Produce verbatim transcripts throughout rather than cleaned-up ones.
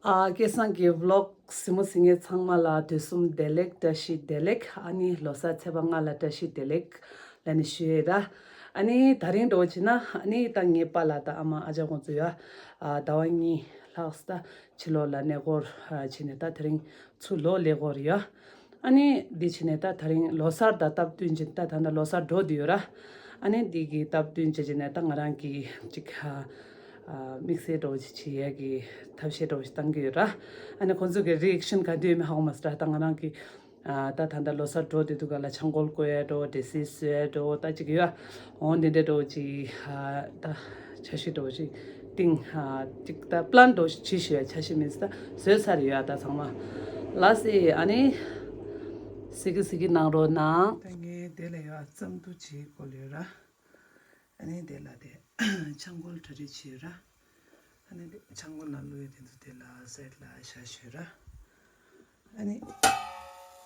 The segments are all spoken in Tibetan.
ཨ། སྐལ་བཟང་གི་ཝི་ལོག་གཟིགས་མོ་གཟིགས་མཁན་ཚང་མ་ལ་དུས་གསུམ་བདེ་ལེགས། བཀྲ་ཤིས་བདེ་ལེགས། ཨ་ནི་ལོ་གསར་ཚེས་པ་ལྔ་ལ་བཀྲ་ཤིས་བདེ་ལེགས་ལབ་ནས་ཞུ་ཡས་ར། ཨ་ནི་དེ་རིང་འདྲ་བོ་བྱས་ན། ཨ་ནི་ད་ངའི་པཱ་ལགས་དང་ཨ་མ་ཨ་ཅག་ཁོང་ཚོ་ཡ། ཨ། ཟླ་བ་གཉིས་ལྷག་ཙམ་ད་ཕྱི་ལོགས་ལ་གནས་སྐོར་བྱས་ནས། ད་དེ་རིང་ཚུར་ལོག་སླེབས་ཀྱི་ཡོད་རེད་ཡ། ཨ་ནི་འདི་བྱས་ནས་ད་དེ་རིང་ལོ་གསར་དང་སྟབས་བསྟུན་བྱས། ད་ད་ལྟ་ལོ་གསར་འགྲོ་བསྡད་ཡོད་ར། ཨ་ནི་འདི་གི་སྟབས་བསྟུན་བྱས་བྱས་ནས་ད་ང་རང་གིས་ཅིག་ཨ། ཨ། དམིགས་བསལ་འདྲ་བོ་ཞིག་བྱེད་ཡས་ཀྱི་ཐབས་ཤེས་འདྲ་བོ་ཞིག་བཏང་གི་ཡོད་ར། ཨ་ནི་ཁོང་ཚོ་གི་རི་ཨེག་ཤན་ག་འདྲ་ཡོད་མེད་ཧ་གོ་མ་སོང་ར། ད་ང་རང་གིས། ཨ། ད་ད་ལྟ་ལོ་གསར་འགྲོ་བསྡད་དུས་སྒང་ལ་ཆང་ཁོལ་བསྐོལ་ཡས་འདྲ་བོ། ཌི་སི་བཟོ་ཡས་འདྲ་བོ། ད་ཅིག་ཡོད། འོ་འདི་འདྲ་འདྲ་བོ་ཅིག་ཨ། ད་འཆར་གཞི་འདྲ་བོ་ཞིག་བཏིང་། ཨ། ཅིག་ད་པི་ལན་འདྲ་བོ་ཞིག་བྱེད་ཞུ་ཡ། འཆར་གཞི་མིན་ད་བཟོས་ཚར་ཡོད་ཨ། ད་ཚང་མ་ལགས་སེ། ཨ་ནི་གཟིགས་གཟིགས་གནང་རོགས་གནང་། ད་ངས་དེ་ལ་ཡ་རྩམ་འདུ་བྱེད་དགོས་ལོས་ར། ཨ་ནི་དེ་ལ་དེ་ཆང་ཁོལ་གྲ་སྒྲིག་བྱེད་ར། ཨ་ནི་དེ་ཆང་ཁོལ་ལ་བླུགས་ཡ་དེ་ཚོ་དེ་ལ་སའིཌ་ལ་བཞག་ཞུ་ར། ཨ་ནི་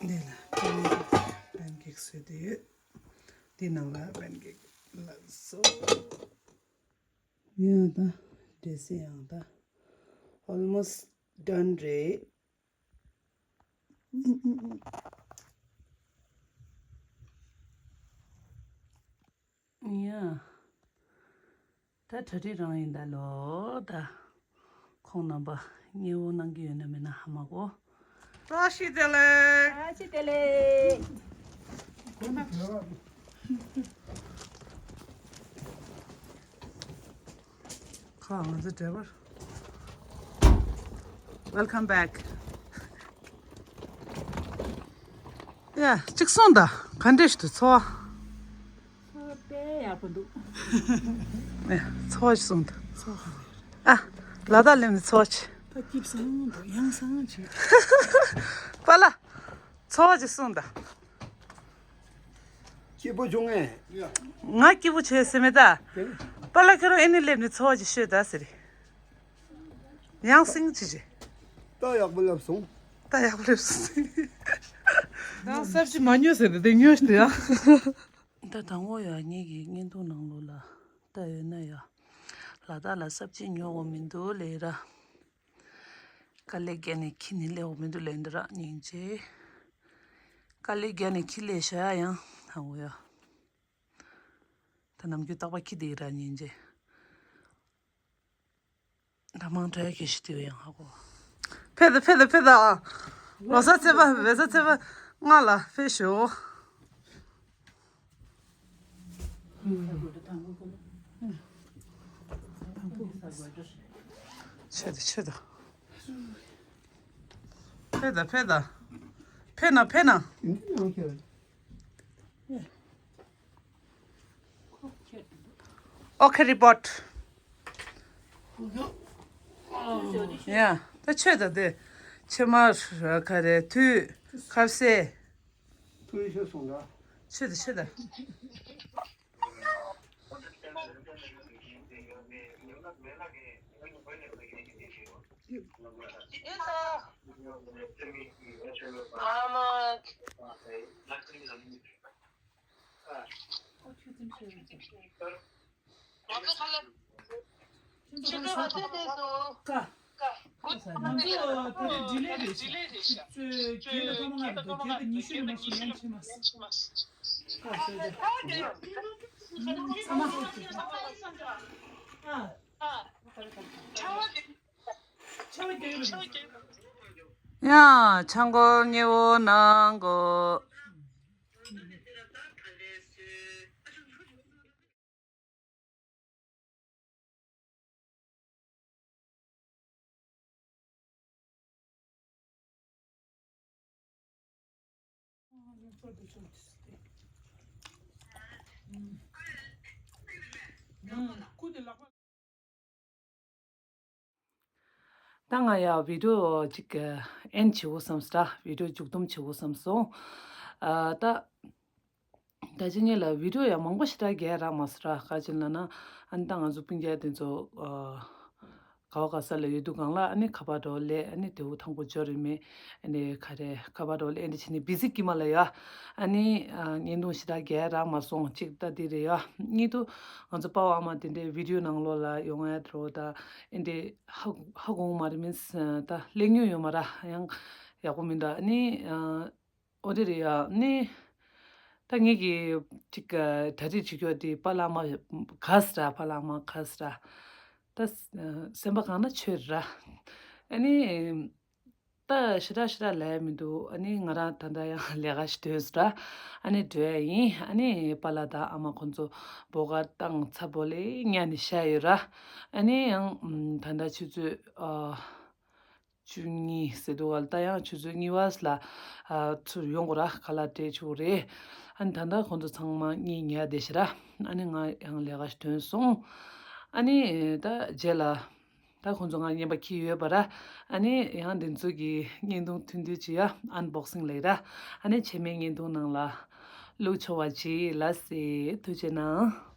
དེ་ལ་པན་ཀེག་བཟོས་བསྡད་ཡོད། དེ་ནང་ལ་པན་ཀེག་ལ་བཟོ། ཡ་ད་འདྲེ་སི་ཡང་ད་ཨོལ་མོ་སི་ཌན་རེད། ཡ། ད་གྲ་སྒྲིག་རང་ཡིན་ད་ལོ། ད་ཁོང་རྣམ་པ་མཉེས་པོ་གནང་གི་ཡོད་ན་མེད་ན་ཧ་མ་གོ། བཀྲ་ཤིས་བདེ་ལེགས། བཀྲ་ཤིས་བདེ་ལེགས། ཁ་ང་ཚོ་ཌ་རའི་ཝར། Welcome back. ཡ། གཅིག་གསུངས་དང་། ག་འདྲས་ཞིག་འདུག་ཚོར་བ། ཚོར་བ་དཔེ་ཡག་པོ་འདུག་ཨེ། ཚོར་བ་ཞིག་གསུངས་དང་། ཚོར་བ། ཨ། ལ་དྭགས་སླེབས་ནས་ཚོར་བ་ཅིག་ད་སྐྱིད་སང་འདུག་ཡང་སང་ཅིག་པཱ་ལགས། ཚོར་བ་ཅིག་གསུངས་དང་། སྐྱིད་པོ་བྱུང་ངས། ང་སྐྱིད་པོ་བྱས་ཟེར་མེད་ད། དེ། པཱ་ལགས་ཁྱེད་རང་ཨེ་ནི་སླེབས་ནས་ཚོར་བ་ཅིག་ཤོད་ད་ཟེར། ཡང་སེང་ཅི་ཅི། ད་ཡག་པོ་སླེབས་སོང་། ད་ཡག་པོ་སླེབས་སོང་། ད་སབ་ཅི་མ་ཉོས་ཟེར་ཏེ་དེ་ཉོས་ཏེ་ཡ། ད་དང་པོ་ཡ་ངེད་ཀྱི་བརྙན་ཐུང་ནང་ལོགས་ལ་ལྟ་ཡོད་ན་ཡ། ལ་དྭགས་ལ་སབ་ཅི་ཉོ་དགོས་མི་འདུག་ལབ་ར། དཀའ་ལས་བརྒྱབ་ནས་འཁྱེར་ནས་སླེབས་དགོས་མི་འདུག་ལབ་འདི་ར་སྙིང་རྗེ། དཀའ་ལས་བརྒྱབ་ནས་འཁྱེར་སླེབས་ཤག་ཡང་ཧ་འོ་ཡ། ད་ནམ་རྒྱུན་རྟག་པར་འཁྱེར་བསྡད་ཡོད་ར་སྙིང་རྗེ། ད་མང་དྲགས་ཀྱི་ཤི་དུས་ཡང་ཧ་གོ། ཕེབས་དང་ཕེབས་དང་ཕེབས་དང་། ལོ་གསར་ཚེས་པ། བོད་གསར་ཚེས་པ་ལྔ་ལ་ཕེབས་ཤོག་ཆེ་དང་ཆེ་དང་། ཕེབས་དང་ཕེབས་དང་། ཕེབས་ན་ཕེབས་ན། ཨོ་ཁེ་རི་པོཊ། ཡ། ད་ཆོས་ད་དེ། ཕྱེ་མར་ག་རེ་དུས་ཁ་ཟས། ཐུགས་ཆོས་སོང་ད། ཆོས་ད་ཆོས་ད། ཡ། ཆང་ཁོལ་མཉེས་པོ་གནང་གོ། ད་ང་ཡ་བི་ཌིའོ་ཅིག་ཨེན་ཌི་བྱེད་དགོས་བསམ་སོང་། བི་ཌིའོ་མཇུག་བསྡོམས་བྱེད་དགོས་བསམ་སོང་། ཨ། ད་ད་ཅི་ཉིད་ལ་བི་ཌིའོ་ཡང་མང་པོ་ཞེ་དྲག་རྒྱག་རག་མ་སོང་ར། ག་ཅི་ལབ་ན། ཨ་ནི་ད་ང་ཚོ་སྤུན་ཀྱག་དེ་ཚོ་ཨ། ག་བ་ག་ས་ལ་ཡོད་དུས་གང་ལ་ཨ་ནི་ཁ་པར་འགྲོ་ལས་ཨ་ནི་དེའུ་ཐང་པོ་འབྱོར་རེད་མེད། ཨ་ནི་ག་རེ་ཁ་པར་འགྲོ་ལས་ཨ་ནི་བྱས་ནས་བི་ཟི་སྐྱིད་མ་ལ་ཡ། ཨ་ནི་ཨ་བརྙན་ཐུང་ཞེ་དྲག་རྒྱག་རག་མ་སོང་གཅིག་ད་འདི་རེད་ཡ། གཉིས་དུ་ང་ཚོ་པ་ཕ་ཨ་མ་དེ་འདྲའི་བི་ཌི་ཡོ་ནང་ལོགས་ལ་ཡོང་ཡ་འགྲོ་ད་ཨ་འདྲའི་ཧ་ཧ་གོ་མ་རེད་མིན་ད་གླེང་མྱོང་ཡོད་མ་ར་ཡང་ཡག་པོ་མིན་ད་ཨ་ནི་ཨ། ཨོ་དེ་རེད་ཡ་ནི། ད་ངེད་ཀྱི་ཅིག་གྲ་སྒྲིག་བྱེད་རྒྱུ་དེ་པཱ་ལགས་མ་ག་སི་ར་པཱ་ལགས་མ་ག་སི་ར། ད་སེམས་པ་གང་ན་ཆོས་ར། ཨ་ནི། ད་ཞེ་དྲག་ཞེ་དྲག་ལས་མི་འདུག་ཨ་ནི་ང་རང་ད་ལྟ་ཡང་ལས་ཀ་ཞིག་སྡོད་སོང་ར། ཨ་ནི་འགྲོ་ཡ་ཡིན་ཨ་ནི་པཱ་ལགས་དང་ཨ་མ་ཁོང་ཚོ་སྦོ་ག་བཏང་ཚ་བོ་ལེ་ཉལ་ནས་བཞག་ཡོད་ར། ཨ་ནི་ཡང་ད་ལྟ་ཆུ་ཚོད་ཨ། བཅུ་གཉིས་ཟེར་འདུག་ག་ད་ཡང་ཆུ་ཚོད་གཉིས་པ་ལ་ཨ་ཚུར་ཡོང་དགོས་ར་ཁ་ལག་སྤྲད་ཆོག་རེད། ཨ་ནི་ད་ལྟ་ཁོང་ཚོ་ཚང་མ་གཉིད་ཉལ་བསྡད་ཤག་ར། ཨ་ནི་ང་ཡང་ལས་ཀ་ཞིག་ཐོན་སོང་། ཨ་ནི་ད་རྗེས་ལ་ད་ཁོང་ཚོ་ང་རྔན་པ་འཁྱེར་ཡོད་པ་ར། ཨ་ནི་ཡང་འདི་ཚོ་གི་བརྙན་ཐུང་ཐུང་ཐུང་ཅིག་ཡ་ཨན་བོག་སིང་ལས་ར། ཨ་ནི་ཕྱི་མའི་བརྙན་ཐུང་ནང་ལ་བླུག་ཆོག་པ་ཅིག་ལ་སེ་ཐུགས་རྗེ་གནང་།